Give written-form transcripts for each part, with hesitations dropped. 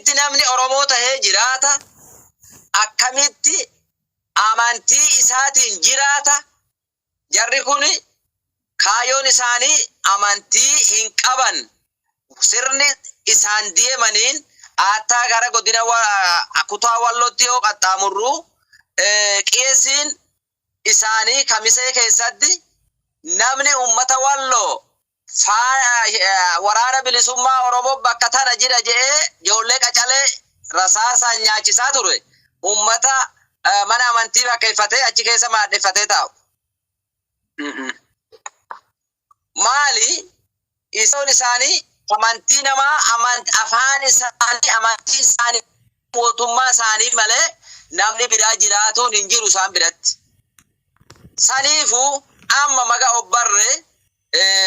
Akkamitti namni Oromoo tahee jiraata? Akkamitti amantii isaatiin jiraata? Jarri kun kaayoon isaanii amantii hin qaban. Sirni isaan deemaniin aattaa gara godina kutaa Wallootti yoo qaxxaamurru, qeesiin isaanii Kamisee keessatti namni uummata Walloo Waraana Bilisummaa Oromoo bakka tana jira jedhee ijoollee qacalee rasaasaan nyaachisaa ture, uummata mana amantii bakkeeffatee achi keessa maadheffatee taa'u. Maali isoon isaanii amantii namaa, afaan isaanii, amantii isaanii, mootummaa isaanii malee namni biraa jiraatuun hin jiru isaan biratti. Saniifuu amma maga obbarre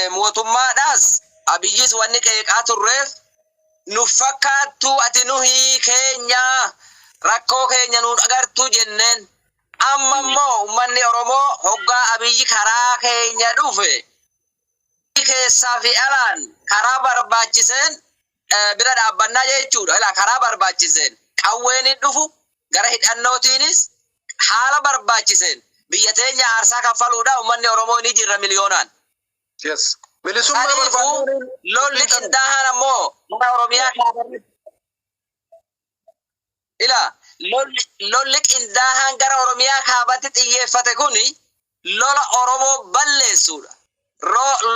mootummaadhaas Abiyyis wanni qeeqaa turreef, nu fakkaattuu, ati nuhii keenya rakkoo keenya nuun agartuu jenneen. Amma immoo uummanni Oromoo hoggaa Abiyyi karaa keenya dhufe, keessaa fi alaan karaa barbaachiseen bira dhaabbannaa jechuudha. Ilaa, karaa barbaachiseen qawween hin dhufu, gara hidhannootiinis haala barbaachiseen biyya teenya aarsaa kaffaluudha uummanni Oromoo ni jirra miliyoonaan. Yes. Bilisummaa Saniifuu barbaadnu. Lolli qindaahaan ammoo gara Oromiyaa kaabarratti. Ila, lolli qindaahaan gara Oromiyaa kaabatti xiyyeeffate kuni lola Oromoo balleessuudha.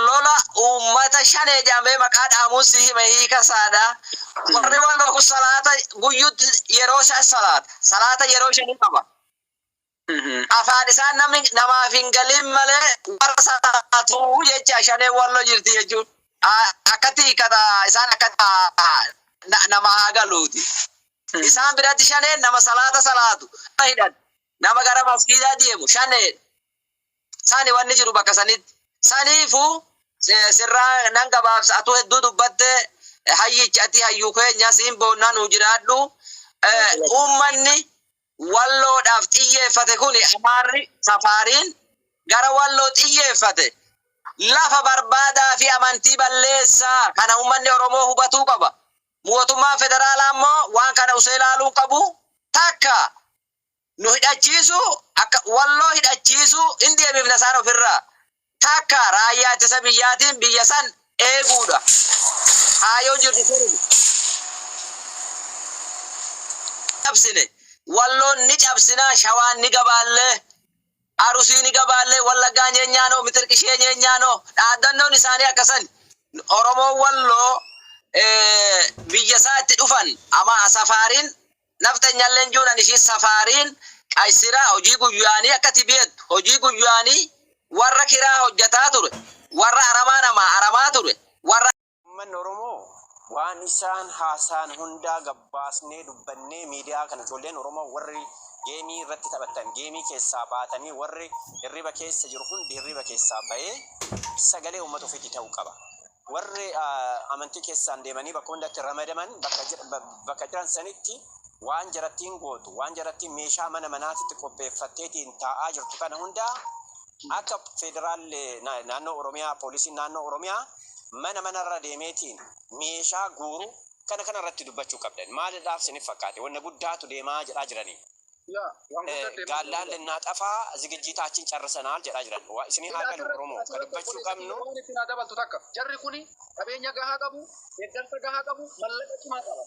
Lola uummata Shanee jedhamee maqaa dhaamuun si hime hiika isaadha. Warri Walloo kun salaata guyyutti yeroo shan salaata. Salaata yeroo shanii qaba. Afaan isaan namni namaaf hin galin malee warra salaatuu jecha Shanee Walloo jirti jechuun. Akkatti hiikata isaan, akkatti nama haa galuuti. Isaan biratti Shaneen nama salaata salaatu hidhan, nama gara masgiidaa deemu Shaneedha. Sani wanni jiru bakka sanitti. Saniifuu sirraa nan gabaabsa, atuu hedduu dubbatte, hayyichi, ati hayyuu keenya, siin boonnaa, nuu jiraadhu. Uummanni Walloodhaaf xiyyeeffate kuni, Amaarri safaariin gara Walloo xiyyeeffate lafa barbaadaa fi amantii balleessaa, kana uummanni Oromoo hubatuu qaba. Mootummaan federaalaa immoo waan kana usee ilaaluu qabu. Takka nu hidhachiisu, akka Walloo hidhachiisu hin deebifna isaan ofirraa. Takka raayyaa ittisa biyyaatiin biyya san eeguudha. Kaayoon jirtu sanuma. Cabsine Walloon ni cabsinaa, Shawaan ni gabaallee, Arusii ni gabaallee, Wallaggaa nyeenyaanoo, Mixirqishee nyeenyaanoo, dhaaddannoon isaanii akkasan. Oromoon Walloo biyya isaa itti dhufan ama safaariin nafxenyalleen juunan ishii safaariin qaysiraa hojii guyyaanii akkati beektu, hojii guyyaanii warra kiraa hojjataa ture, warra aramaa namaa aramaa ture, warra Uummanni Oromoo waan isaan haasa'an hundaa gabbaasnee dubbannee, miidiyaa kana ijoolleen Oromoo warri geemii irratti taphattan geemii keessaa baatanii, warri hirriba keessa jiru hundi hirriba keessaa bahee sagalee uummata ofiitii ta'uu qaba. Warri amantii keessaan deemanii bakka hundatti ramadaman bakka jiran sanitti waan jarattiin gootu, waan jarattiin meeshaa mana manaatitti qopheeffatteetiin taa'aa jirtu kana hundaa akka federaal naannoo Oromiyaa, poolisiin naannoo Oromiyaa mana manarra deemeetiin meeshaa guuru kana irratti dubbachuu qabdan. Maalidhaaf sinif fakkaate? Wanna guddaatu deemaa jedhaa jiranii. Yaa, waan guddaa deemaa ጋላን jira. ልናጠፋ ዝግጅታችን ጨርሰናል jedhaa jiran. Waa isinii haa galu, Oromoo ka Asirratti dubbachuu obboleessa qabnu. kiyya, waan itti naa dabaltu takka. Jarri kuni qabeenya gahaa qabu, deeggarsa gahaa qabu, mallaqa cimaa qaba.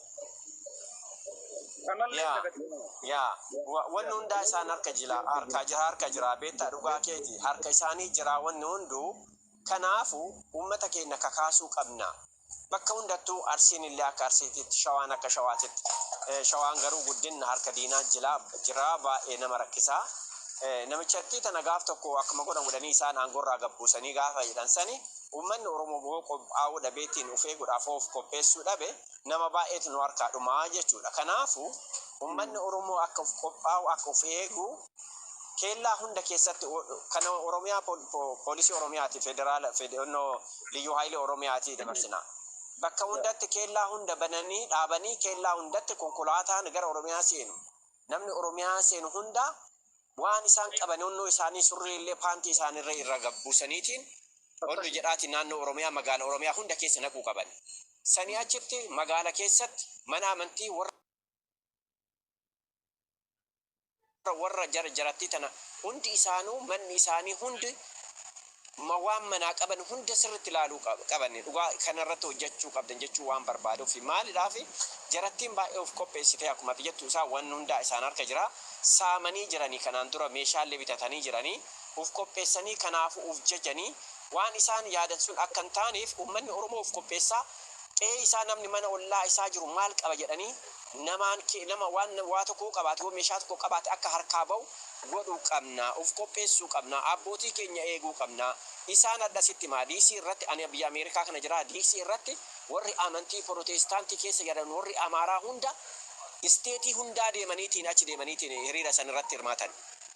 Kanallee dagatinaa. Yaa, wanni hundaa isaan harka jira, harka jira, harka jira. Beektaa, dhugaa keeti, harka isaanii jira wanni hunduu. Kanaafu uummata keenya kakaasuu qabna. Bakka hundattuu, Arsiin illee akka Arsiititti, Shawaan akka Shawaatitti. Shawaan garuu guddinna harka diinaa jila jira, baay'ee nama rakkisaa. Namichattii tana gaaf tokko akkuma godhan godhanii isaan aangorraa gabbuusanii gaafa jedhan sani, uummanni Oromoo boo qophaa'uu dhabeetiin of eeguudhaaf of qopheessuu dhabe, nama baay'eetu nu harkaa dhumaa jechuudha. Kanaafu uummanni Oromoo akka of qophaa'u, akka of eegu, keellaa hunda keessatti kana Oromiyaa, poolisii Oromiyaati, federaala fedonnoo liyyuu haayilii Oromiyaati dabarsina. Bakka hundatti keellaa hunda bananii dhaabanii, keellaa hundatti konkolaataan gara Oromiyaa seenu. Namni Oromiyaa seenu hunda waan isaan qaban onnoo isaanii, surrii illee, paantii isaaniirra irra gabbuusaniitiin ol jedhaati naannoo Oromiyaa, magaala Oromiyaa hunda keessa naquu qaban. Sanii achitti magaala keessatti mana amantii warra jara jarattii tana hundi isaanuu manni isaanii hundi waan manaa qaban hunda sirriitti ilaaluu qaban, dhugaa kanarratti hojjechuu qabdan jechuu waan barbaaduuf. Maaliidhaaf jarattiin baay'ee of qopheessite? Akkuma ati jettu isaa waan hundaa isaan harka jira, saamanii jiranii, kanaan dura meeshaalee bitatanii jiranii, of qopheessanii, kanaafuu of jajanii waan isaan yaadan sun akka hin taaneef uummanni Oromoo of qopheessaa. Qe'ee isaa, namni mana ollaa isaa jiru maal qaba jedhanii, namaan nama waan waa tokko qabaate, yoo meeshaa tokko qabaate, akka harkaa ba'u godhuu qabna, of qopheessuu qabna, abbootii keenya eeguu qabna. Isaan addasitti maa DC irratti, ani biyya Ameerikaa kana jira, DC irratti warri amantii Protestaantii keessa jedhan, warri Amaaraa hunda state hundaa deemaniitiin achi deemaniitiin hiriira san irratti hirmaatan.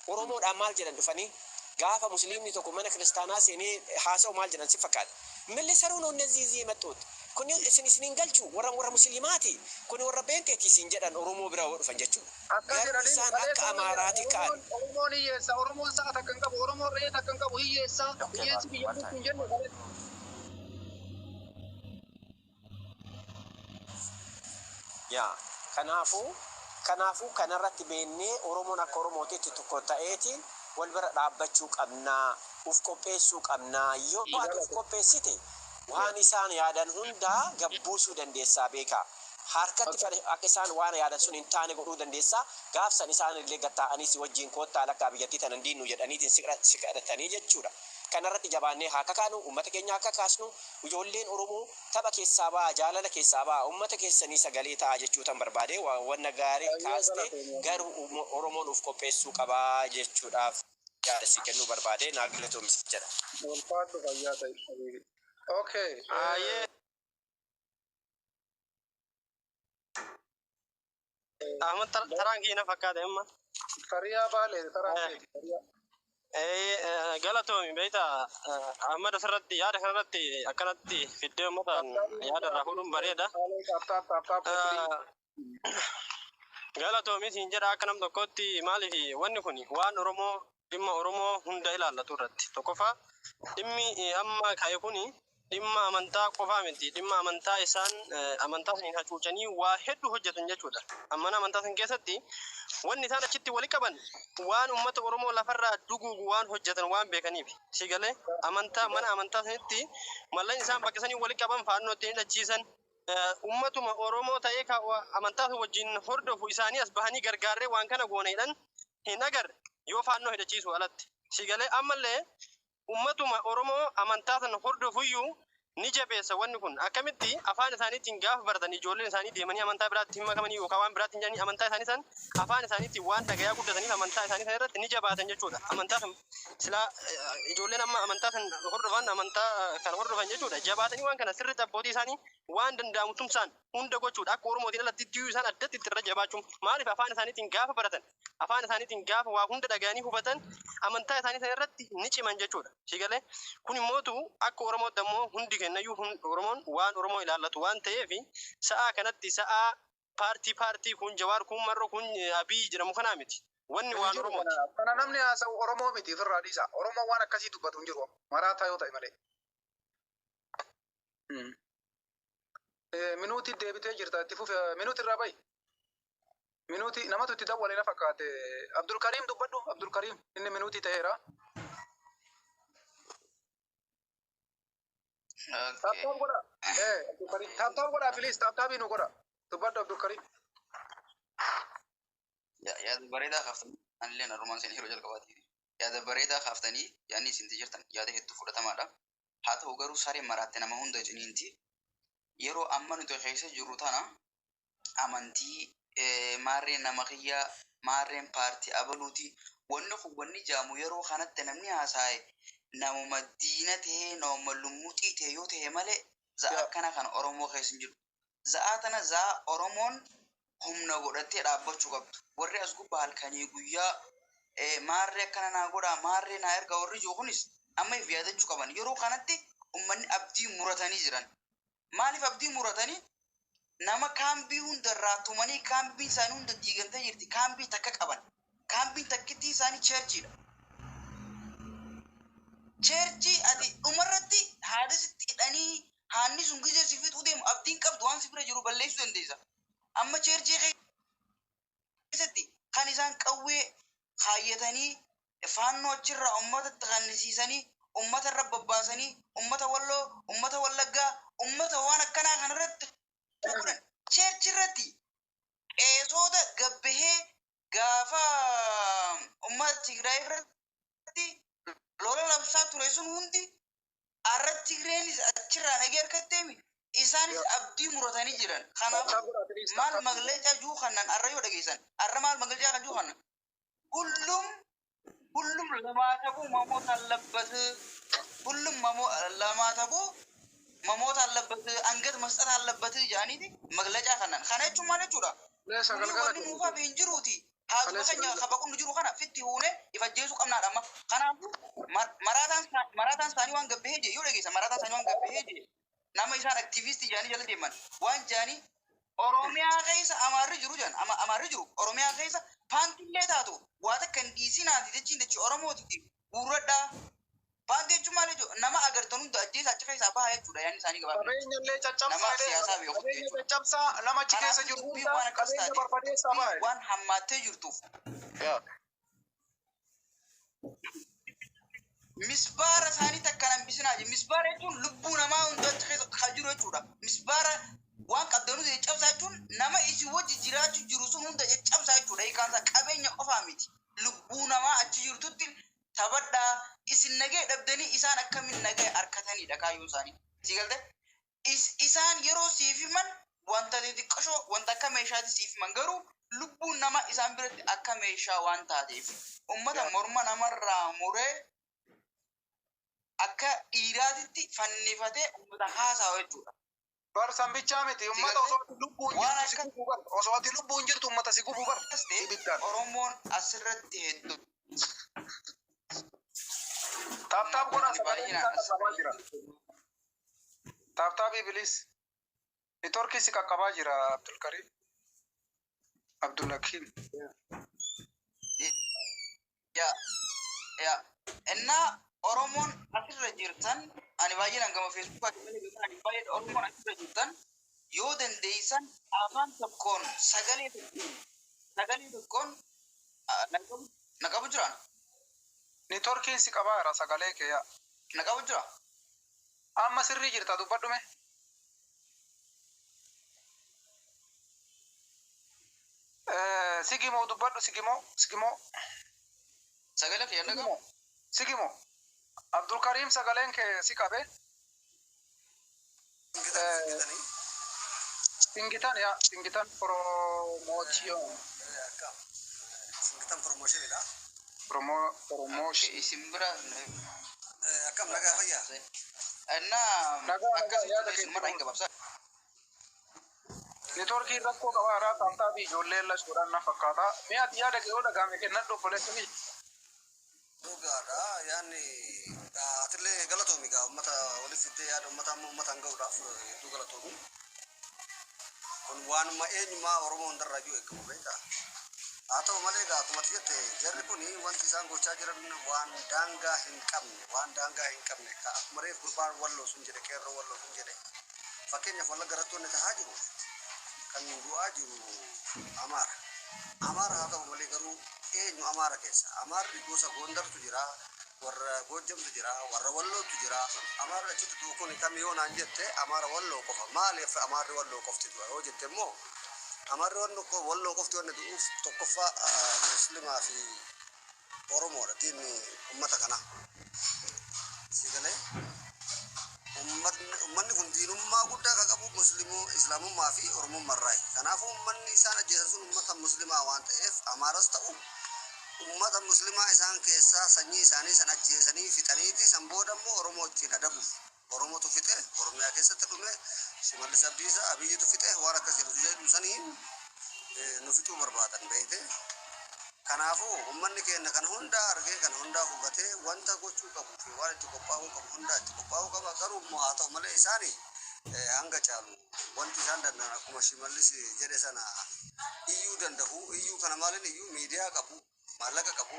Oromoodhaan maal jedhan dhufanii? Gaafa Musliimni tokko mana kiristaanaa seenee haasa'u maal jedhan si fakkaata? "ምን ሊሰሩ ነው እነዚህ እዚህ የመጡት? Kun isin isinin galchu, warra musliimaati kun, warra beenteeti" isin jedhan Oromoo bira yoo dhufan jechuudha. Akka Garuu jedhanii isaan akka Amaaraati ka'an. Oromoon hiyyeessa, Oromoon sa'a takka hin qabu, Oromoon re'ee takka hin qabu, hiyyeessa, hiyyeessi biyya bulchu hin jenne kaleessa. Yaa, kanaafuu kanarratti beennee Oromoon akka Oromootitti tokko ta'eetiin wal bira dhaabbachuu qabnaa, uf qopheessuu qabnaa. Yoo ati uf qopheessite waan isaan yaadan hundaa gabbuusuu dandeessaa beekaa. Harkatti akka isaan waan yaadan sun hin taane godhuu dandeessaa. Gaafsan isaan illee gattaa'anii si wajjin koottaa, lakkaa biyyattii tanan diinnu jedhaniitiin si kadhatanii jechuudha. Kanarratti jabaannee haa kakaanu, uummata keenya akka kaasnu, ijoolleen Oromoo tapha keessaa ba'a, jaalala keessaa ba'a, uummata keessanii sagalee ta'a jechuu tan barbaade. Wanna gaarii kaaste, garuu Oromoon uf qopheessuu qabaa jechuudhaaf yaada si kennuu barbaade. Naa galatoomis jedha. Ulfaadhu, fayyaa ta'e. Okay. Ayyee. Ahmad, taraan kiyya na fakkaata amma. Fariyaa Baalee, taraan keeti. Fariyaa. Galatoomi beektaa, Ahmad, asirratti yaada kanarratti akkanatti fiddee uummataan yaada irraa fuudhuun bareeda. Tap tap tap tap. Galatoomi siin jedha. Akka nam tokkotti maaliif wanni kun waan Oromoo, dhimma Oromoo hunda ilaallatu irratti, tokkoffaa dhimmi amma ka'e kuni dhimma amantaa qofaa miti. Dhimma amantaa isaan amantaa saniin hacuucanii waa hedduu hojjetan jechuudha. Mana amantaa san keessatti wanni isaan achitti wali qaban waan uummata Oromoo lafarraa duguugu waan hojjetan waan beekaniif, si galee, amantaa mana amantaa sanitti mallan isaan bakka sanii wali qaban faannoo ittiin hidhachiisan, ummatuma Oromoo ta'ee amantaa sun wajjin hordofu isaanii as bahanii gargaarree waan kana gooneedhaan hin agarre yoo faannoo hidhachiisu alatti. Si galee, ammallee ummatuma Oromoo amantaa sana hordofuyyuu ni jabeessa wanni kun. Akkamitti afaan isaaniitiin gaafa baratan, ijoolleen isaanii deemanii amantaa biraatti hin makamanii yookaan waan biraatti hin jedhanii, amantaa isaanii san afaan isaaniitiin waan dhagayaa guddataniif amantaa isaanii san irratti ni jabaatan jechuudha. Amantaa san silaa ijoolleen amma amantaa san hordofan, amantaa kan hordofan jechuudha. Jabaatanii waan kana sirriitti abbootii isaanii waan danda'amu tumsaan hunda gochuudha. Akka Oromootiin alatti iyyuu isaan addatti itti irra jabaachuun maaliif afaan isaaniitiin gaafa baratan, afaan isaaniitiin gaafa waa hunda dhagayanii hubatan, amantaa isaanii san irratti ni ciman jechuudha. Si galee, kun immootu akka Oromootti ammoo hundi kennayyuu Oromoon waan Oromoo ilaallatu waan ta'eef, sa'aa kanatti sa'aa paartii paartii kun Jawaar, kun Marro, kun Abiy jedhamu kanaa miti. Wanni waan Oromooti. Kana namni haasa'u Oromoo miti, ofirraa dhiisa. Oromoon waan akkasii dubbatu hin jiru. Maraataa yoo ta'e malee. Minuutii deebitee jirta, itti fufi, minuutii irraa bahi. Minuutii namatu itti dawwale na fakkaate. Abdulkariim, dubbadhu. Abdulkariim, inni minuutii ta'eera. Tap tap godha. Abdulkariim, tap tap godha, please, tap tapii nu godha. Dubbadhu, Abdulkariim. Yaada bareedaa kaaftanii, anillee narumaan isin yeroo jalqabaatiif yaada bareedaa kaaftanii, yaadni isin jirtan yaada hedduu fudhatamaadha. Haa ta'u garuu sareen maraatte nama hunda ciniinti. Yeroo amma nuti keessa jirru tana amantii maarreen nama kiyyaa, maarreen paartii abaluuti, wanni kun wanni jaamu yeroo kanatti namni haasa'e namuma diina ta'ee, namuma lummuxii ta'e yoo ta'e malee, za'a akkana kana Oromoo keessa hin jiru. Za'aa tana za'a Oromoon humna godhattee dhaabbachuu qabdu. Warri as gubbaa halkanii guyyaa maarree akkana naa godhaa, maarree naa ergaa warri jiru kunis amma if yaadachuu qaban. Yeroo kanatti uummanni abdii muratanii jiran. Maaliif abdii muratanii? Nama kaambii hundarraa tumanii, kaambiin isaanii hunda diigamtee jirti. Kaambii takka qaban. Kaambiin takkittii isaanii churchiidha. Church ati dhumarratti haadha sitti hidhanii. Haanni sun gizee si fixuu deemu abdiin qabdu waan si bira jiru balleessuu dandeessa. Amma churchii keessatti kan isaan qawwee kaayyatanii faannoo achirraa uummatatti kannisiisanii, uummata irra babbaasanii, uummata Walloo, uummata Wallaggaa, uummata waan akkanaa kanarratti godhan, church irratti qeesota gabbahee gaafa uummata Tigraay irratti lola labsaa ture sun hundi arra Tigreenis achirraa nagee harkatteemi, isaanis abdii muratanii jiran. Kanaafuu maal መግለጫ juu kanan arra yoo dhageessan, arra maal መግለጫ kan juu kanan, ሁሉም ሁሉም ለማተቡ መሞት አለበት። ሁሉም ለማተቡ መሞት አለበት፣ አንገት መስጠት አለበት jedhaniiti መግለጫ kanan. Kana jechuun maal jechuudha? Kuni wanni nuufaaf hin jiruuti. Haatuma keenya kabaqunnu jiru kana fitti huune ifajjeesuu qabnaadha amma. Kanaafuu maraataan isaanii waan gabbahee jee yoo dhageessa, maraataan isaanii waan gabbahee jee, nama isaan aktiivistii jedhanii jala deeman waan jedhanii, Oromiyaa keessa Amaarri jiru jedhan, Amaarri jiru Oromiyaa keessa paantillee taatu waa takka hin dhiisinaati jechiin jechi Oromooti guurradhaa. Paantii jechuun maal jechuudha? Nama agartan hunda ajjeesa achi keessaa baha jechuudha yaadni isaanii gabaabinatti. Qabeenya illee caccabsaa Nama illee siyaasaa beeku qabeenya jechuudha. caccabsaa, nama achi keessa Kanaafuu jiru dubbiin hunda waan akkas qabeenya taate barbadeessaa dubbiin baha. waan hammaattee jirtuuf misbaara isaanii takka hambisinaa jiru. Misbaara jechuun lubbuu namaa hunda achi keessa kan jiru jechuudha. Misbaara waan qabdanuu caccabsaa jechuun nama isin wajji jiraachuu jiru sun hunda caccabsaa jechuudha. Hiikaan isaa qabeenya qofaa miti. Lubbuu namaa achi jirtutti taphadhaa, isin nagee dhabdanii isaan akkamiin nagee harkatanidha kaayyoon isaanii. Si galte? Isaan yeroo siif himan wanta xixiqqashoo, wanta akka meeshaatti siif himan, garuu lubbuun nama isaan biratti akka meeshaa waan taateef ummata morma namarraa muree akka dhiiraatitti fannifatee ummata haasawa jechuudha. Bar sambichaa miti, Si ummata galte? osoo ati lubbuun Waan jirtu si akka gubuu bar, osoo ati lubbuun jirtu ummata si gubuu bar akkas ta'e ibiddaan. Oromoon asirratti hedduu Tap tap godhaa, ani sagaleen baay'inaan isaa qaqqabaa jira. Tap tapii bilis. Networkii si qaqqabaa jira, Abdulkarim. Abdulhakim. Yaa yaa innaa Oromoon asirra jirtan, ani baay'inaan gama Feesbuukaa malee ani baay'ee Oromoon asirra jirtan yoo dandeessan afaan tokkoon, sagalee tokkoon na qabu jiraan. Networkiin si qabaa jira sagalee kee yaa. Na qabu jira. Amma sirrii jirta, dubbadhume. Sigimoo dubbadhu, sigimoo, sigimoo. Sagalee kee na qabu. Sigimoo, sigimoo. Abdulkarim, sagaleen kee si qabe. Singitan. Singitan, yaa, Singitan Promotion. Akkam, Singitan Promotionidha. Promotion. Isin bira Akkam, nagaa fayyaa? Innaa Nagaa, nagaa, akkasitti yaada kee sumarraa hin gabaabsa. Networkiin rakkoo qaba haaraa taaftaa fi ijoollee lashuudhaan na fakkaata. Mee ati yaada kee yoo dhagahame kennadhu, obboleessa kiyya. Dhugaadha, yaanni atillee galatoomi gaa, uummata waliif fiddee yaada uummata amma uummataan gahuudhaaf hedduu galatoomi. Kun waanuma eenyumaa Oromoo hundarraa iyyuu eegamu beektaa. Haa ta'u malee egaa akkuma ati jette jarri kun wanti isaan gochaa jiran waan daangaa hin qabne, waan daangaa hin qabne. Ka akkuma reef gurbaan Walloo sun jedhe, qeerroo Walloo sun jedhe, fakkeenyaaf Wallagga irratti wanni tahaa jiru, kan du'aa jiru Amaara. Amaara haa ta'u malee garuu eenyu Amaara keessa? Amaarri gosa Gondartu jira, warra Goojjamtu jira, warra Wallootu jira. Amaarri achitti du'u kun kam yoo naan jette, Amaara Walloo qofa. Maaliif Amaarri Walloo qofti du'a yoo jette immoo, Amaarri Walloo qofti wanni du'uuf tokkoffaa Muslimaa fi Oromoodha diinni ummata kanaa. Si galee? Ummanni kun diinummaa guddaa kan qabu Muslimuu, Islaamummaa fi Oromummaa. Kanaafuu ummanni isaan ajjeesan sun ummata Muslimaa waan ta'eef, Amaaras ta'u ummata Muslimaa isaan keessaa sanyii isaanii san ajjeesanii fixaniiti san booda immoo Oromoo ittiin adabuuf. Oromootu fixe, Oromiyaa keessatti dhume, Shimallis Abdiisaa, Abiyyitu fixe, waan akkasii jedhu saniin nu fixuu barbaadan beekte. Kanaafuu ummanni keenya kana hundaa argee, kana hundaa hubatee, wanta gochuu qabuu fi waan itti qophaa'uu qabu hundaa itti qophaa'uu qaba. Garuu immoo haa ta'u malee isaani hanga caalu wanti isaan danda'an akkuma Shimallis jedhe sana iyyuu danda'u. Iyyuu kana maaliin iyyuu? Miidiyaa qabu, maallaqa qabu.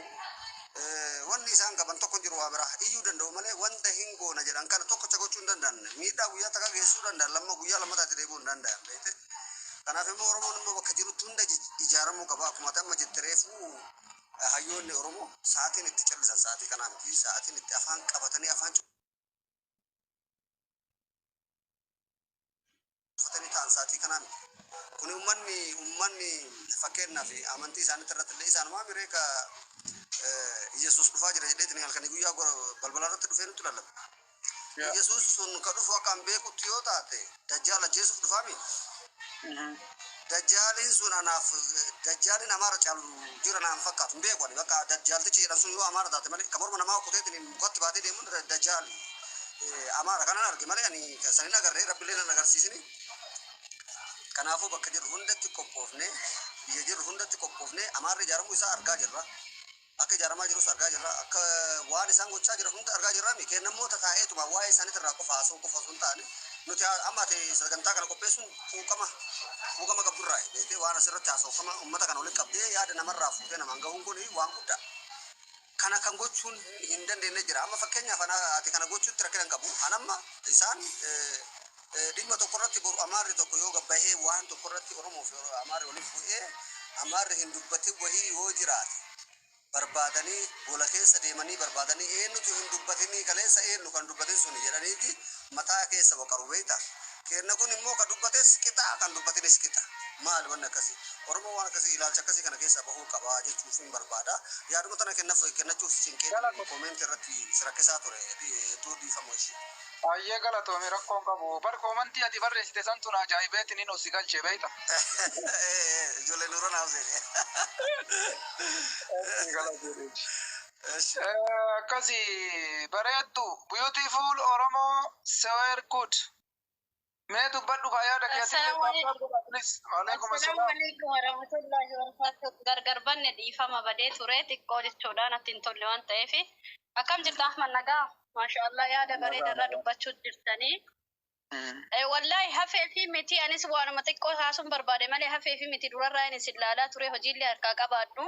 Wanni isaan qaban tokko hin jiru. Waa biraa iyyuu danda'u malee wanta hin goona jedhan kana tokkocha gochuu hin danda'an. Miidhaa guyyaa takka geessisuu danda'an, lamma guyyaa lammataatti deebi'uu hin danda'an, beekte. Kanaaf immoo Oromoon immoo bakka jirutti hunda ijaaramuu qaba. Akkuma ati amma jette reefuu, hayyoonni Oromoo sa'aatiin itti callisan sa'aatii kanaa miti. Sa'aatiin itti afaan qabatanii, afaan cufatanii ta'an sa'aatii kanaa miti. Kuni ummanni fakkeenyaaf amantii isaaniitti irratti illee isaanumaa miree ka Yesuus dhufaa jira jedheetiin halkanii guyyaa balbala irratti dhufee nutti lallaba. Yesuus sun ka dhufu akkaan beekutti yoo taate, Dajjaal ajjeesuuf dhufaami. Dajjaaliin sun anaaf dajjaaliin Amaara caalu jira naan fakkaatu, hin beeku ani. Bakka dajjaaltichi jedhan sun yoo Amaara taate malee, ka morma namaa kuteetiin mukatti baatee deemuun dajjaali. Amaara kanan arge malee ani san hin agarre, Rabbillee nan agarsiisini. Kanaafuu bakka jirru hundatti qophoofne, biyya jirru hundatti qophoofne, Amaarri ijaaramuu isaa argaa jirra. Akka ijaaramaa jirus argaa jirra. Akka waan isaan gochaa jiran hunda argaa jirra. Mi kennamoota taa'eetuma waa'ee isaaniitti irraa qofa haasa'uu qofa osoo hin taane, nuti amma ati sagantaa kana qopheessuun quuqama qabdurraa beektee waan asirratti haasa'u kama uummata kana walitti qabdee yaada namarraa fuutee namaan gahuun kun waan guddaa. Kana kan gochuun hin dandeenye jira. Amma fakkeenyaaf ati kana gochuutti rakkina hin qabu. Anamma isaan dhimma tokko irratti boru Amaarri tokko yoo gabbahee waan tokko irratti Oromoo fi Amaarri waliin bu'ee Amaarri hin dubbatin wahii yoo jiraate, barbaadanii gola keessa deemanii barbaadanii eenyutu hin dubbatinii, kaleessa eenyu kan dubbatin suni jedhaniiti mataa keessa waqaru, beekta. Kenna kun immoo kan dubbates qixa, kan dubbatinis qixa. Maali wanni akkasii? Oromoo waan akkasii, ilaalcha akkasii kana keessaa bahuu qaba jechuuf hin barbaada. Yaaduma tana kennachuuf cinqee comment irratti si rakkisaa ture, hedduu dhiifamu ishee. Baay'ee galatoomi, rakkoon qabu. Bar comment ati barreessite santu na ajaa'ibeetiin inni si galchee, beekta. Ijoollee nurra naaf seene. Akkasi bareeddu, beautiful Oromoo swear good. Mee dubbadhu kaa yaada kee. Assalaamu alaikum. Waalaikum Assalaamu assalaam. alaikum warahmatullahi wabarakatuh. Gargar banne, dhiifama, badee ture xiqqoo jechuudhaan natti hin tolle waan ta'eef. Akkam jirta Ahmad, nagaa? Maasha Allah, yaada bareeda irra dubbachuu jirtanii. Wallaahi hafee fi miti, anis waanuma xiqqoo haasuun barbaade malee hafee fi miti. Durarraa inni si ilaalaa ture, hojiillee harkaa qabaadhu.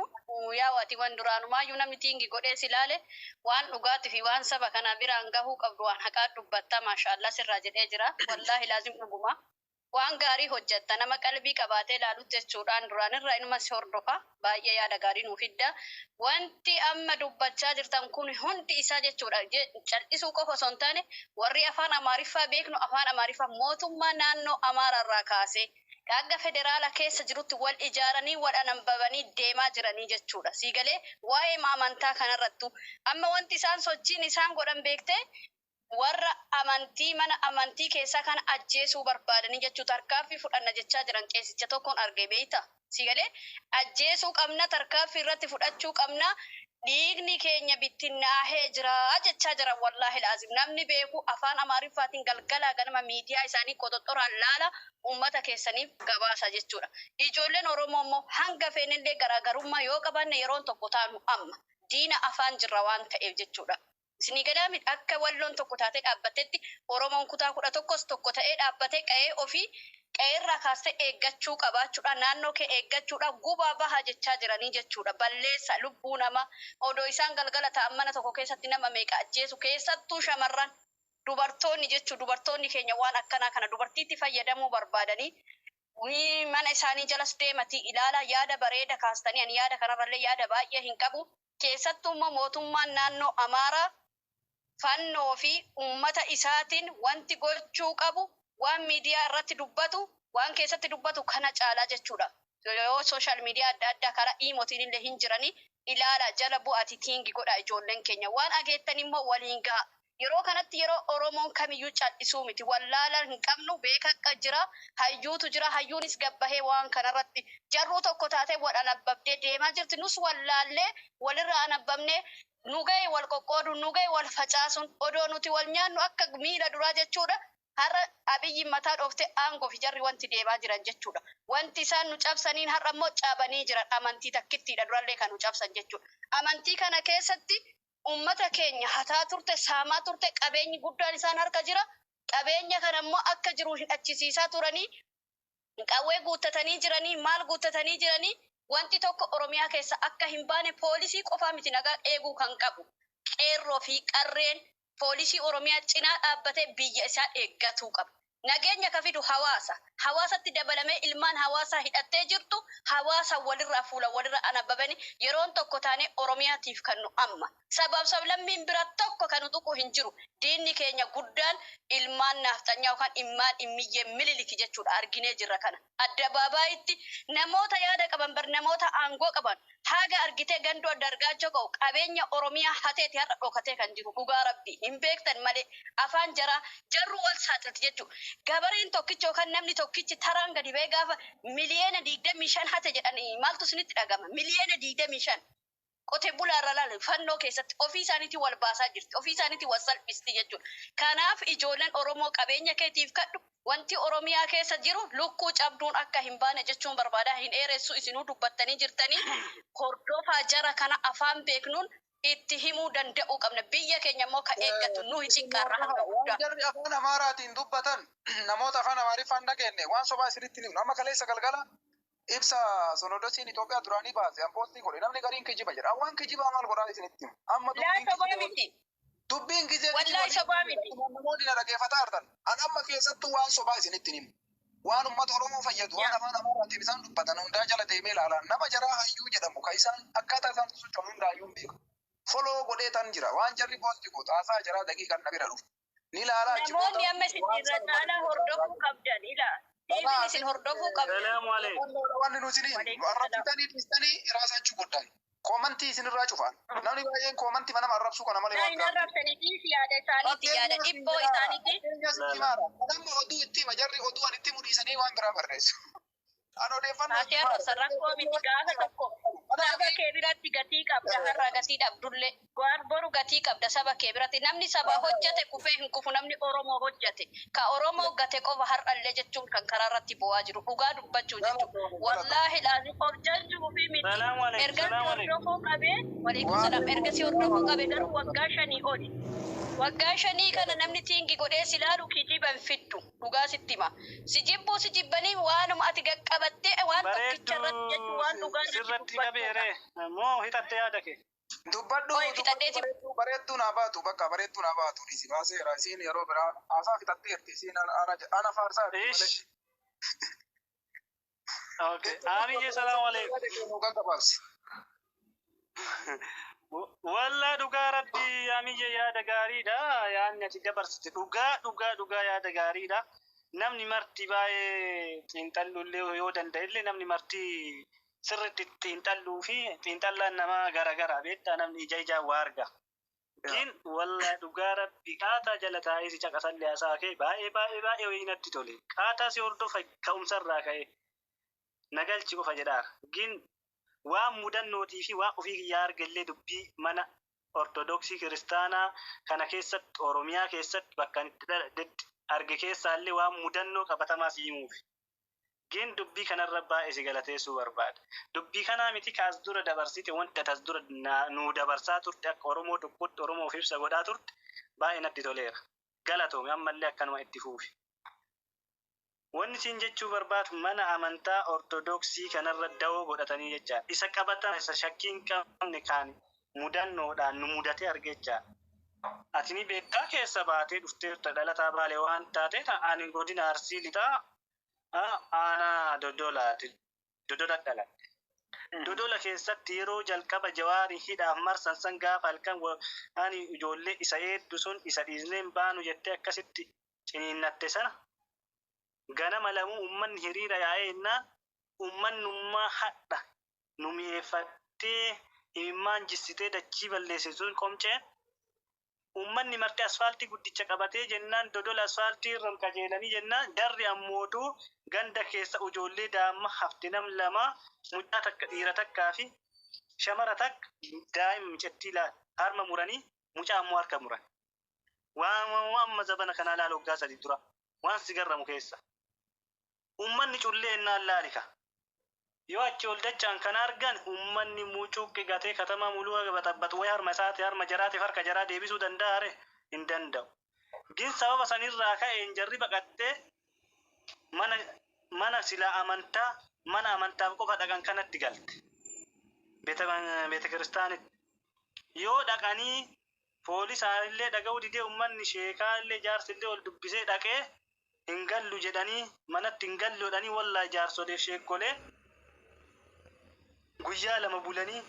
Yaa waati wan duraanumayyuu namni tiingi godhee si ilaale waan dhugaatii fi waan saba kana biraan gahuu qabdu, waan haqaa dubbatta, maasha Allah sirraa jedhee jira. Wallaahi laazim dhuguma. Waan gaarii hojjetta, nama qalbii qabaatee ilaalutti jechuudhaan duraan irraa inuma si hordofa, baay'ee yaada gaarii nuuf fidda. Wanti amma dubbachaa jirtan kun hundi isaa jechuudha cal'isuu qofa osoo hin taane, warri afaan Amaariffaa beeknu afaan Amaariffaa mootummaa naannoo Amaaraarraa kaasee hanga federaala keessa jirutti wal ijaaranii wal anambabanii deemaa jiranii jechuudha. Siigalee waa'ee amantaa kanarrattu amma wanti isaan sochiin isaan godhan beektee warra amantii mana amantii keessaa kana ajjeesuu barbaadanii jechuu, tarkaaffii fudhanna jechaa jiran. Qeesicha tokkoon arge, beeyta. Siigalee ajjeesuu qabna, tarkaaffii irratti fudhachuu qabna, dhiigni keenya bittinnaahee jira jechaa jiran. Wallaahi laazim namni beeku afaan Amaariffaatiin galgalaa ganama miidiyaa isaanii qoxoxoraan laala, ummata keessaniif gabaasa jechuudha. Ijoolleen Oromoo immoo hanga feenillee garaagarummaa yoo qabaanne yeroon tokko taanu amma diina afaan jirra waan ta'eef jechuudha. Isinii gadaami akka Walloon tokko taatee dhaabbattetti, Oromoon kutaa 11s tokko ta'ee dhaabbatee qa'ee ofii qa'eerraa kaastee eeggachuu qabaachuudha. Naannoo kee eeggachuudha. Gubaa bahaa jechaa jiranii jechuudha. Balleessa lubbuu namaa odoo isaan galgala ta'an mana tokko keessatti nama meeqa ajjeesu, keessattuu shamarran, dubartoonni jechuu, dubartoonni keenya waan akkanaa kana dubartiitti fayyadamuu barbaadanii mana isaanii jalas deematii ilaala. Yaada bareeda kaastanii, ani yaada kanarrallee yaada baay'ee hin qabu. Keessattuu immoo mootummaan naannoo Amaaraa fannoo fi ummata isaatiin wanti gochuu qabu waan miidiyaa irratti dubbatu, waan keessatti dubbatu kana caalaa jechuudha. Yoo social media adda addaa karaa iimotiin illee hin jiranii ilaala, jala bu'aati tiingi godha, ijoolleen keenya waan ageettan immoo waliin gaha. Yeroo kanatti yeroo Oromoon kamiyyuu cal'isuu miti. Wallaala hin qabnu, beeka jira, hayyuutu jira, hayyuunis gabbahee waan kanarratti jarruu tokko taatee wal anabbabdee deemaa jirti. Nus wallaallee walirraa anabbabnee nu ga'e wal qoqqooduun, nu ga'e wal facaasuun, odoo nuti wal nyaannu akka miila duraa jechuudha. Har'a Abiyyi mataa dhooftee aangoo fi jarri wanti deemaa jiran jechuudha. Wanti isaan nu cabsaniin har'a immoo cabanii jiran amantii takkittiidha, durallee kan nu cabsan jechuudha. Amantii kana keessatti ummata keenya hataa turte, saamaa turte, qabeenyi guddaan isaan harka jira. Qabeenya kana immoo akka jiru hidhachisiisaa turanii, qawwee guuttatanii jiranii, maal guuttatanii jiranii. Wanti tokko Oromiyaa keessa akka hin baane poolisii qofaa miti nagaa eeguu kan qabu. Qeerroo fi qarreen poolisii Oromiyaa cinaa dhaabbatee biyya isaa eeggatuu qaba. Nageenya ka fidu hawaasa. Hawaasatti dabalamee ilmaan hawaasaa hidhattee jirtu hawaasa walirraa fuula walirra anabbabani yeroon tokko taanee Oromiyaatiif kan nu amma. Sabaaf sablammiin bira tokko kan nu tuqu hin jiru. Diinni keenya guddaan ilmaan naafxanyaa yookaan ilmaan immiyyee Mililiki jechuudha, arginee jirra kana. Addabaabaayitti namoota yaada qaban bar, namoota aangoo qaban haga argitee ganduu adda argaachoo qabu qabeenya Oromiyaa hateeti har'a dhokatee kan jiru. Dhugaa rabbi hin beektan malee afaan jaraa jarru wal saaxilti jechuudha. Gabareen tokkichi yookaan namni tokkichi taraan gadi ba'ee gaafa 25 miliyoona hate jedhanii maaltu isinitti dhagama? 25 miliyoona. Qote bulaa irra laala, fannoo keessatti ofii isaaniitiin wal baasaa jirti. Ofii isaaniitiin wal salphisti jechuudha. Kanaaf ijoolleen Oromoo, qabeenya keetiif kadhu. Wanti Oromiyaa keessa jiru lukkuu cabduun akka hin baane jechuun barbaada. Hin dheeressu, isinuu dubbattanii jirtanii. Hordofaa jara kana, afaan beeknuun itti himuu danda'uu qabna. Biyya keenya immoo ka eeggatu nuyi, xiqqaarra hanga Waan guddaa. jarri afaan Amaaraatiin dubbatan, namoota afaan Amaariffaan dhageenye, waan sobaa isinitti himu. Amma kaleessa galgala ibsa sonodosiin Itoophiyaa duraanii baase an post godhe, namni gariin kijiba jedha. Waan kijibaa maal godhaa isinitti himu. Amma Laa, dubbiin sobaa kijiba miti. Dubbiin gizee Wallaahi sobaa miti. Namoonni na dhaggeeffataa jirtan. An amma keessattuu waan sobaa isinitti himu. Waan uummata Oromoo fayyadu, waan afaan Amaaraatiin isaan dubbatan hundaa jala deemee ilaalaa. Nama jaraa hayyuu jedhamu kan isaan akkaataa isaan socho'an hundaayyuu hin beeku. Follow godhee tan jira. Waan jarri post gootu haasaa jaraa daqiiqaan na bira dhufu. Ni ilaalaa achi booda Namoonni amma isin waan irra isaan caalaa hordofuu qabdan ila. Tiiviin isin hordofuu qabdan. Salaamu alaikum. Wanni nuti ni Waalaikum salaam. arrabsitanii dhiistanii raasachuu godhan. Comment isinirraa cufan. Namni baay'een comment nama arrabsuu kana malee Naa waan hin biraa. arrabsanii, dhiisi, yaada isaaniiti, yaada dhibboo isaaniiti. Fakkeenya sitti himaara. Namni oduu itti hima, jarri oduu ani itti mudhiisanii waan biraa barreessu. An odeeffannoo Haati arrabsan rakkoo miti, gaafa tokko saba kee biratti gatii qabda, har'a gatii dhabdullee waan boru gatii qabda saba kee biratti. Namni saba hojjete kufee hin kufu. Namni Oromoo hojjete ka Oromoo gate qofa har'allee jechuun kan karaa irratti bu'aa jiru, dhugaa dubbachuu jechuudha. Wallaahi laazim hojjechuu fi miti. Salaamu alaikum. Erga si Salaamu alaikum. hordofuu qabee, waliikum salaam, erga si hordofuu qabee garuu waggaa 5 oli. Waggaa 5 kana namni tiingi godhee si ilaalu kijiba hin fiddu. Dhugaa sitti hima. Si jibbuu si jibbanii waanuma ati qaqqabattee waan tokkicha irratti jechuun waan dhugaa irratti Sirratti dubbattudha. qabeere moo hixatte yaada kee? Dubbadhu. Oi, fixadheeti. Dubbadhu, bareedduu naa baatu, bakka bareedduu naa baatu, dhiisi, baaseera. Isiin yeroo biraa haasaa fixatteerti, isiin ana faarsaa jirti malee. Ish. Okay. Aamiyye, salaamu alaikum. Yaada kee nuu gaggabaabsi. Wallaa dhugaa rabbi, Aamiyye, yaada gaariidha. Yaadni ati dabarsite dhugaa dhugaa dhugaa yaada gaariidha. Namni marti baay'ee xiinxalluullee yoo danda'ellee, namni marti sirriitti xiinxalluu fi xiinxallaan namaa garagara beektaa, namni ija ijaan waa arga. Gin wallaa dhugaa rabbi, qaataa jala taa'ee si caqasallee haasaa kee baay'ee baay'ee baay'ee wayii natti tole. Qaataa si hordofa, ka'umsarraa ka'e nagalchi qofa jedhaara. Gin waan mudannootii fi waan ofii kiyyaa argallee, dubbii mana Ortodoksii Kiristaanaa kana keessatti, Oromiyaa keessatti, bakka ani itti dhaladhetti arge keessaallee waan mudannoo qabatamaa si himuufi. Gin dubbii kanarra baay'ee si galateessuu barbaada. Dubbii kanaa miti, kaas dura dabarsite, wanta tas dura nuu dabarsaa turte, akka Oromoo tokkotti Oromoof ibsa godhaa turte, baay'ee natti toleera. Galatoomi, ammallee akkanuma itti fuufi. Wanni siin jechuu barbaadu, mana amantaa Ortodoksii kanarra dawoo godhatanii jecha isa qabatan, isa shakkii hin qabne, kaan mudannoodhaan nu mudatee argechaa. Ati ni beektaa, keessa baatee dhufteerta, dhalataa Baalee waan taate. Ani godina Arsii Lixaa, aanaa Dodolaati. Dodola dhaladhe. Dodola keessatti yeroo jalqaba Jawaarii hidhaaf marsan san, gaafa halkan ani ijoollee isa eeddu sun isa dhiisnee hin baanu jettee akkasitti ciniinnatte sana, ganama lamuu uummanni hiriira yaa'ee innaan, uummannummaa hadha nu mi'eeffattee imimmaan jissitee dachii balleesse sun, qomceen uummanni marti asfaaltii guddicha qabatee jennaan, Dodola asfaaltii irra qajeelanii jennaan, jarri ammootu ganda keessa ijoollee daa'imma hafte, nam lama, mucaa takka, dhiira takkaa fi shamara takka, daa'ima micattii laal harma muranii, mucaa ammoo harka muran. Waan amma zabana kanaa laal, waggaa 3 dura waan si garramu keessa. Uummanni cullee ennaan laalika. Yoo achi ol dachaan kana argan, uummanni mucuuqqi gatee katamaa muluu baxabbatu wayi harma isaati harma jaraatiif harka jaraa deebisuu danda'a ree? Hin danda'u. Gin sababa sanirraa ka'een jarri baqattee mana silaa amantaa Mana amantaaf qofa dhaqan kanatti galte. Beeta kiristaanitti. Yoo dhaqanii poolisaallee dhaga'uu didee, uummanni sheekaallee jaarsillee ol dubbisee dhaqee hin gallu jedhanii, manatti hin gallu jedhanii, wallaa jaarsoleef sheekolee guyyaa 2 bulanii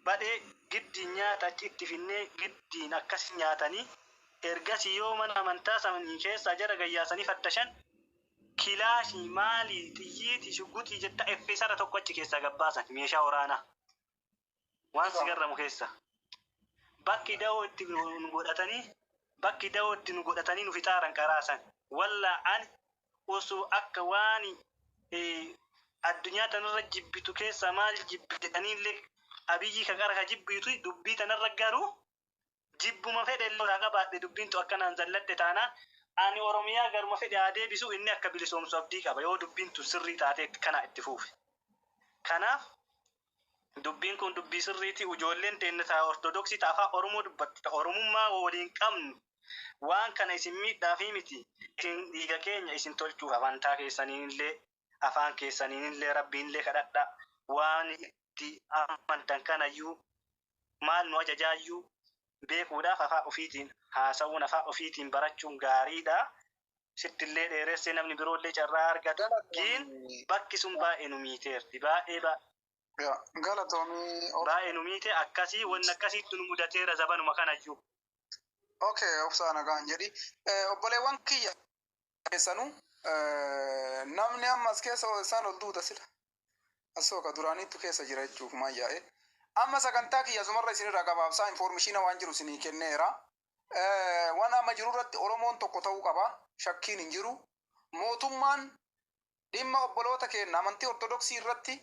badhee giddiin nyaata achi itti finnee giddiin akkas nyaatanii, ergasii yoo mana amantaa sanii keessaa jara gayyaasanii fattashan, kilaashii maalii, xiyyiitii, shugguxii jetta effisara tokko achi keessaa gabbaasan, meeshaa waraanaa waan si garramu keessa. Bakki da'oo itti nu godhatanii, bakki da'oo itti nu godhatanii nu fixaaran qaraasan. Wallaa ani osoo akka waan addunyaa tanarra jibbitu keessaa maal jibbi jedhaniillee, Abiyyi ka qara ka jibbitu dubbii tanarra garuu jibbuma fedhe illee irraa qabaadhe, dubbiin tu akkanaan zalladhe taanaan, ani Oromiyaa garuma fedhe haa deebisu, inni akka bilisoomsu abdii qaba yoo dubbiin tun sirrii taatee kana itti fuufe. Kanaaf dubbiin kun dubbii sirriiti. Ijoolleen teenya ta'a Ortodoksii ta'a, afaan Oromoo dubbattu ta'a, Oromummaa waliin qabnu, waan kana isin miidhaafi miti, isin dhiiga keenya isin tolchuuf amantaa keessaniinillee afaan keessaniinillee Rabbiinillee kadhadha. Waan itti amantan kanayyuu maal nu ajajaayyuu beekuudhaaf afaan ofiitiin haasa'uun, afaan ofiitiin barachuun gaariidha. Sittillee dheeressee namni biroollee carraa argata. Giin bakki sun baay'ee nu miiteerti. Baay'ee Galatoomii. baay'ee nu miite akkasii, wanni akkasiitti nu mudateera zabanuma kanayyuu. Okay, obsaa nagaan jedhi. Obboleewwan kiyya keessanuu namni amma as keessa isaan ol duuta sila. Asoo ka duraaniittu keessa jira jechuuf maal yaa'e. Amma sagantaa kiyya asumarra isinirraa gabaabsaa information waan jiru isinii kenneera. Waan amma jiru irratti Oromoon tokko ta'uu qaba. Shakkiin hin jiru. Mootummaan dhimma obboloota keenya amantii Ortodoksii irratti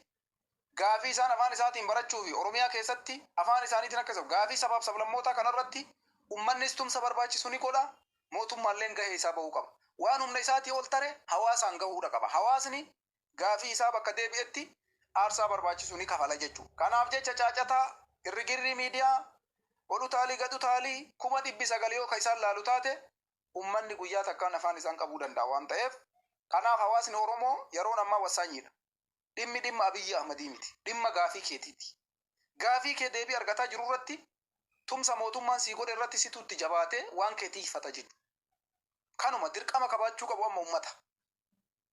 gaafii isaan afaan isaatiin barachuu fi Oromiyaa keessatti afaan isaaniitiin akka gaafii sabaaf sablammootaa kanarratti ummannis tumsa barbaachisu ni godha. Mootummaalleen gahee isaa bahuu qaba. Waan humna isaatii ol tare hawaasaan gahuudha qaba. Hawaasni gaafii isaa bakka deebi'etti aarsaa barbaachisu ni kafala jechuudha. Kanaaf jecha caacataa irrigirrii miidiyaa ol utaalii gad utaalii 900,000 yoo ka isaan laalu taate, ummanni guyyaa takkaan afaan isaan qabuu danda'a waan ta'eef, kanaaf hawaasni Oromoo yeroon ammaa wasaanyiidha. Dhimmi dhimma Abiyyi Ahmadii miti. Dhimma gaafii keetiiti. Gaafii kee deebii argataa jiru irratti tumsa mootummaan sii godhe irratti situ itti jabaatee waan kee tiifata jechuudha. Kanuma dirqama qabaachuu qabu amma ummata.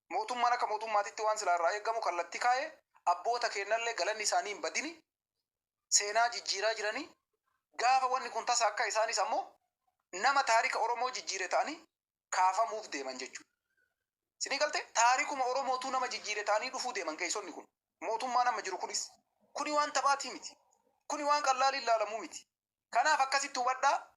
Mootummaan akka mootummaatitti waan silaa irraa eegamu kallattii kaa'ee, abboota kennallee galanni isaanii hin badini, seenaa jijjiiraa jiranii, gaafa wanni kun tasa akka isaanis ammoo nama taarika Oromoo jijjiire ta'anii kaafamuuf deeman jechuudha. Sinii galte, taarikuma Oromootuu nama jijjiire ta'anii dhufuu deeman keessonni kun. Mootummaan amma jiru kunis. Kuni waan taphaatii miti. Kuni waan qallaaliin ilaalamuu miti. Kanaaf akkasitti hubadhaa,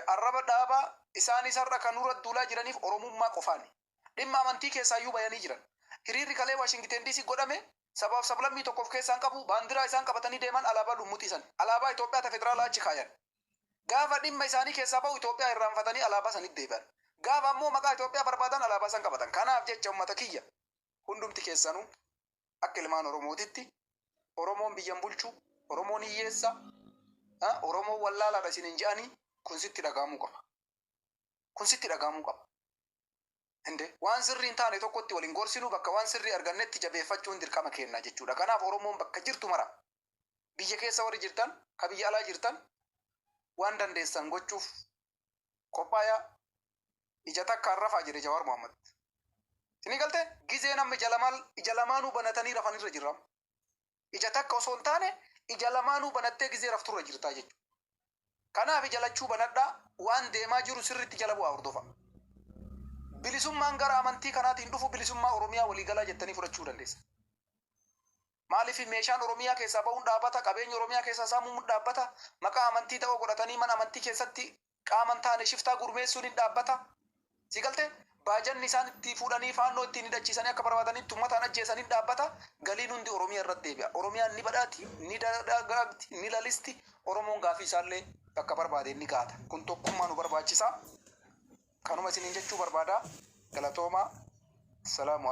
arraba dhaabaa. Isaanis har'a kan nurra duulaa jiraniif Oromummaa qofaani. Dhimma amantii keessaayyuu bayanii jiran. Hiriirri kalee Waashingiten DC godhame sabaaf sablammii tokko of keessaan qabu. Baandiraa isaan qabatanii deeman alaabaa lummuxii san. Alaabaa Itoophiyaa ta federaalaa achi kaayan. Gaafa dhimma isaanii keessaa bahu Itoophiyaa irraanfatanii alaabaa sanitti deebi'an. Gaafa ammoo maqaa Itoophiyaa barbaadan alaabaa san qabatan. Kanaaf jecha uummata kiyya, hundumti keessanuu akka ilmaan Oromootitti, Oromoon biyyan bulchu, Oromoon hiyyeessa, Oromoon wallaalaadha isin hin je'anii, kun sitti dhaga'amuu qaba. Kun sitti dhaga'amuu qaba. Inde waan sirrii hin taane tokkotti waliin gorsinu, bakka waan sirrii argannetti jabeeffachuun dirqama kenna jechuudha. Kanaaf Oromoon bakka jirtu mara, biyya keessa warri jirtan, ka biyya alaa jirtan, waan dandeessan gochuuf qophaayaa. Ija takkaan rafaa jedhe Jawaar Mohammad. Isinii galte, gizee namni ija lamaan ija lamaanuu banatanii rafanirra jirra. Ija takka osoo hin taane ija lamaanuu banattee gizee rafturra jirtaa jechuudha. Kanaaf ija lachuu banadhaa, waan deemaa jiru sirriitti jala bu'aa hordofa. Bilisummaan gara amantii kanaatiin dhufu bilisummaa Oromiyaa waliigalaa jettanii fudhachuu dandeessa. Maaliif meeshaan Oromiyaa keessaa bahuun dhaabbata, qabeenyi Oromiyaa keessaa saamuun dhaabbata, maqaa amantii ta'oo godhatanii mana amantii keessatti qaaman taane shiftaa gurmeessuun hin dhaabbata. Si galte, baajanni isaan itti fuudhanii faannoo ittiin hidhachiisanii akka barbaadanitti uummataan ajjeesan hin dhaabbata. Galiin hundi Oromiyaa irratti deebi'a. Oromiyaan ni badhaati, ni dagaagdi, ni lalisti. Oromoon gaafii isaallee bakka barbaade ni gaata. Kun tokkummaa nu barbaachisa. Kanuma isiniin jechuu barbaada. Galatoomaa. Salaamu.